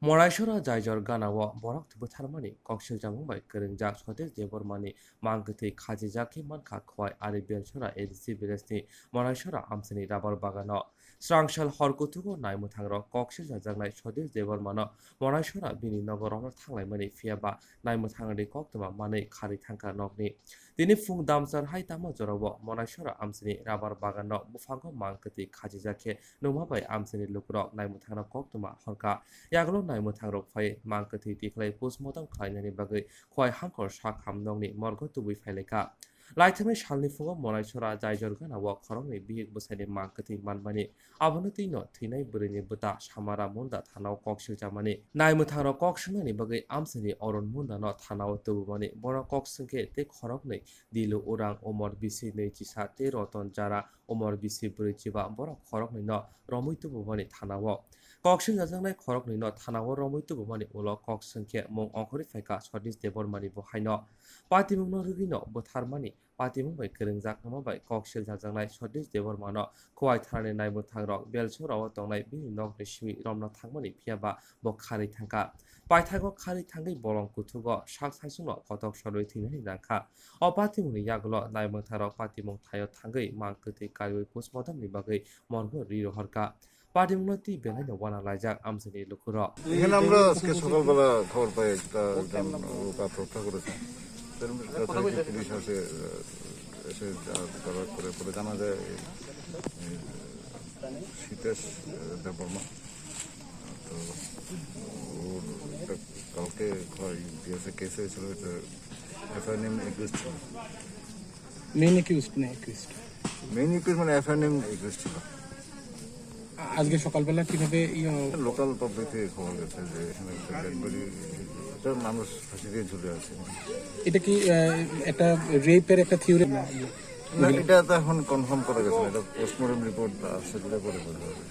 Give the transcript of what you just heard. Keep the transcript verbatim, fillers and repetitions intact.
Moraisora Jaijor ganao borok butharmani kok siljamung bai kwrwngjak Satish Debbarmani mang kwthwi khachijak khe mankha Khowai Ari Belsora A D C village ni Moraisora amchini rabar bagano. Srangsal hor kuthugo naimwthangrok kok siljajaknai Satish Debbarmano Moraisora bini nogo romna thanglaimani, phiyaba naimwthangrokni koktwma manwi kharwi thangkha nokni. Tini phung damchar hai tamo jorao Moraisora amchini rabar bagano buphango mang kwthwi khachijak khe nukma bai amchini lukurok naimwthangrok koktwma horkha. Yagulo naimwthangrok phai mang kwthwi tikhlai postmortem khlainani bagwi Khowai Hangkor Sakham nokni morgo tubui phailaikha. Laithangni salni phungo Moraisora Jaijor ganao khoroknwi bihik bwsaini mang kwthwi manmani, abono twino thwinai bwrwini bwta Samara Munda thanao kok siljamani. Naimwthangrok kok swngnani bagwi amchini Orun Mundano thanao tubumani, bono kok swngkhe tei khoroknwi Dilu Urang umor bisi nwi chisa tei Roton Jara umor bisi bwrwi chiba borok khoroknwino romwi tubumani thanao. Kok singjajaknai khoroknwino thanao romwi tubumani ulo kok swngkhe mung ongkhorwi phaikha Satish Debbarmani bo haino. Patimungno rwgwino butharmani, patimung bai kwrwngjak wngma bai kok siljajaknai Satish Debbarmano Khowai thanani naimwthangrok Belsorao tongnai bini nokni simi romna thangmani, phiyaba bo kharwi thangkha. Paithago kharwi thangwi bolong kuthugo sak saisungno kotok sorwi thwinani nangkha. O patimungni yagulo naimwthangrok patimung thaio thangwi mang kwthwi kariui postmortemni bagwi morgo ri rohorkha. Patimungno twi belaino uana laijak amchini lukurok. এখানে আমরা আজকে সকালবেলা খবর পাই একটা একজন লোক আত্মহত্যা করেছে। এর মধ্যে যথারীতি পুলিশ আসে, আহ, এসে যা তারা করে পরে জানা যায় এই, এই, সীতেশ, আহ, দেববর্মা। তো ওর একটা কালকে হয় দিয়েছে, কেস হয়েছিল, এটা এফআইআর নেম একুশ ছিল। মেইন একিউজড না একিউজড? মেইন একুশ মানে এফআইআর নেম একুশ ছিল। আজকে সকালবেলা কিভাবে ইয়ে লোকাল পাবলিক থেকে খবর গেছে যে এখানে একটা ডেড বডি, একটা মানুষ ফাঁসি দিয়ে ঝুলে আছে। এটা কি আহ, একটা রেপের একটা থিওরি না? না, এটা তো এখন কনফার্ম করা গেছে না, এটা পোস্টমর্টম রিপোর্ট আসলে পরে বোঝা যাবে।